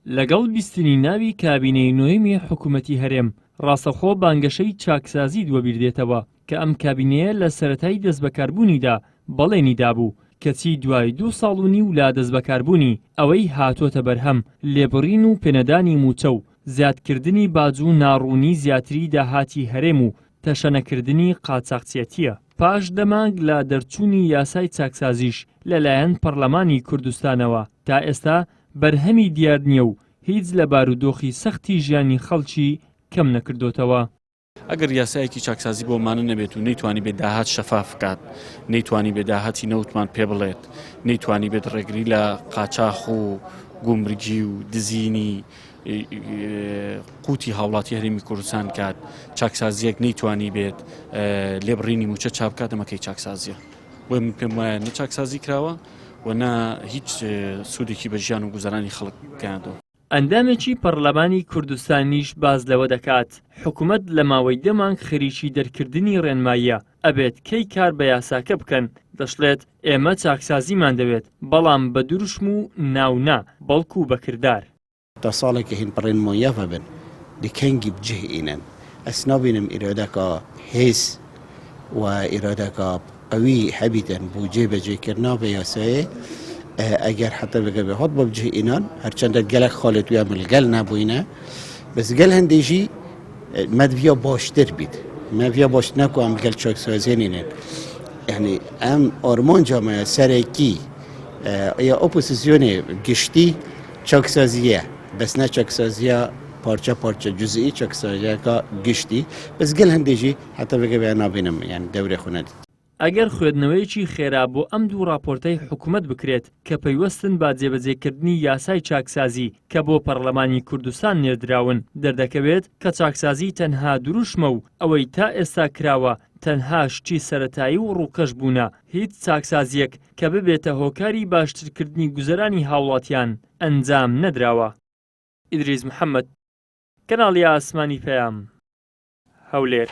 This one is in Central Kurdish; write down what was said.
لەگەڵ بیستنی ناوی کابینەی نۆیەمی حکومەتی هەرێم، ڕاستەوخۆ بانگەشەی چاکسازیت وەبیر دێتەوە، کە ئەم کابینەیە لە سەرەتای دەستبەکاربوونیدا بەڵێنی دابوو، کەچی دوای دوو ساڵ و نیو لە دەستبەکاربوونی، ئەوەی هاتۆتە بەرهەم، لێبڕین و پێنەدانی مووچە و زیادکردنی باج و ناڕوونی زیاتری داهاتی هەرێم و تەشەنەکردنی قاچاخچیەتییە. پاش دە مانگ لە دەرچوونی یاسای چاکسازیش لەلایەن پەڕلەمانی کوردستانەوە، تا ئێستا بەرهەمی دیار نییە و هیچ لە بارودۆخی سەختی ژیانی خەڵکی کەم نەکردۆتەوە. ئەگەر یاسایەکی چاکسازی بۆ مانە نەبێت و نەیتوانی بێت داهات شەفاف بکات، نەیتوانی بێت داهاتی نەوتمان پێ بڵێت، نەیتوانی بێت ڕێگری لە قاچاخ و گومرگی و دزینی قوتی هاوڵاتی هەرێمی کوردستان کات، چاکسازیەک نەیتوانی بێت لێبڕینی موچە چاپ بکات، ئەمە کەی چاکسازیە؟ بۆیە من پێم وایە نە چاکسازی کراوە و نە هیچ سوودێکی بە ژیان و گوزەرانی خەڵک گەیاندووە. ئەندامێکی پەڕلەمانی کوردستانیش باس لەوە دەکات، حکومەت لە ماوەی دە مانگ خەریکی دەرکردنی ڕێنماییە، ئەبێت کەی کار بە یاساکە بکەن، دەشڵێت، ئێمە چاکسازیمان دەوێت، بەڵام بە دروشم و ناو نا، بەڵکو بە کردار. تا ساڵێکە هین ڕێنماییە بن دی کەنگی بجه ئینن ئەس نابینم ئیرادەکە هێز و ئیرادەکە قوی هەبیتن بۆ جێ بەجێ کردنا بە یاسایێ ئەگەر حتا بگە بێ هات بۆ بجه ئینان هەرچەندە گەلک خاڵێت ویا ملگەل نەبووینە بەس گەل هەندێژی مەدڤیا باشتر بیت مەڤیا باش نەکو ئەم گەل چاکسازیە نینن یعنی ئەم ئارمانجامە سەرەکی یا ئۆپۆسیسیۆنێ گشتی چاکسازیە بەس نە چاکسازیە پارچە پارچە جزئی چاکسازیەکە گشتی بەس گەل هەندێژی حتا بگە بە نابینم یان دەورێ خو نەدیت. ئەگەر خوێندنەوەیەکی خێرا بۆ ئەم دوو ڕاپۆرتەی حکومەت بکرێت کە پەیوەستن بە جێبەجێکردنی یاسای چاکسازی کە بۆ پەڕلەمانی کوردستان نێردراون، دەردەکەوێت کە چاکسازی تەنها دروشمە و ئەوەی تا ئێستا کراوە تەنها شتی سەرەتایی و ڕووکەش بوونە، هیچ چاکسازییەک کە ببێتە هۆکاری باشترکردنی گوزەرانی هاوڵاتیان ئەنجام نەدراوە. ئیدریس محەمەد، کەناڵی ئاسمانی پەیام، هەولێر.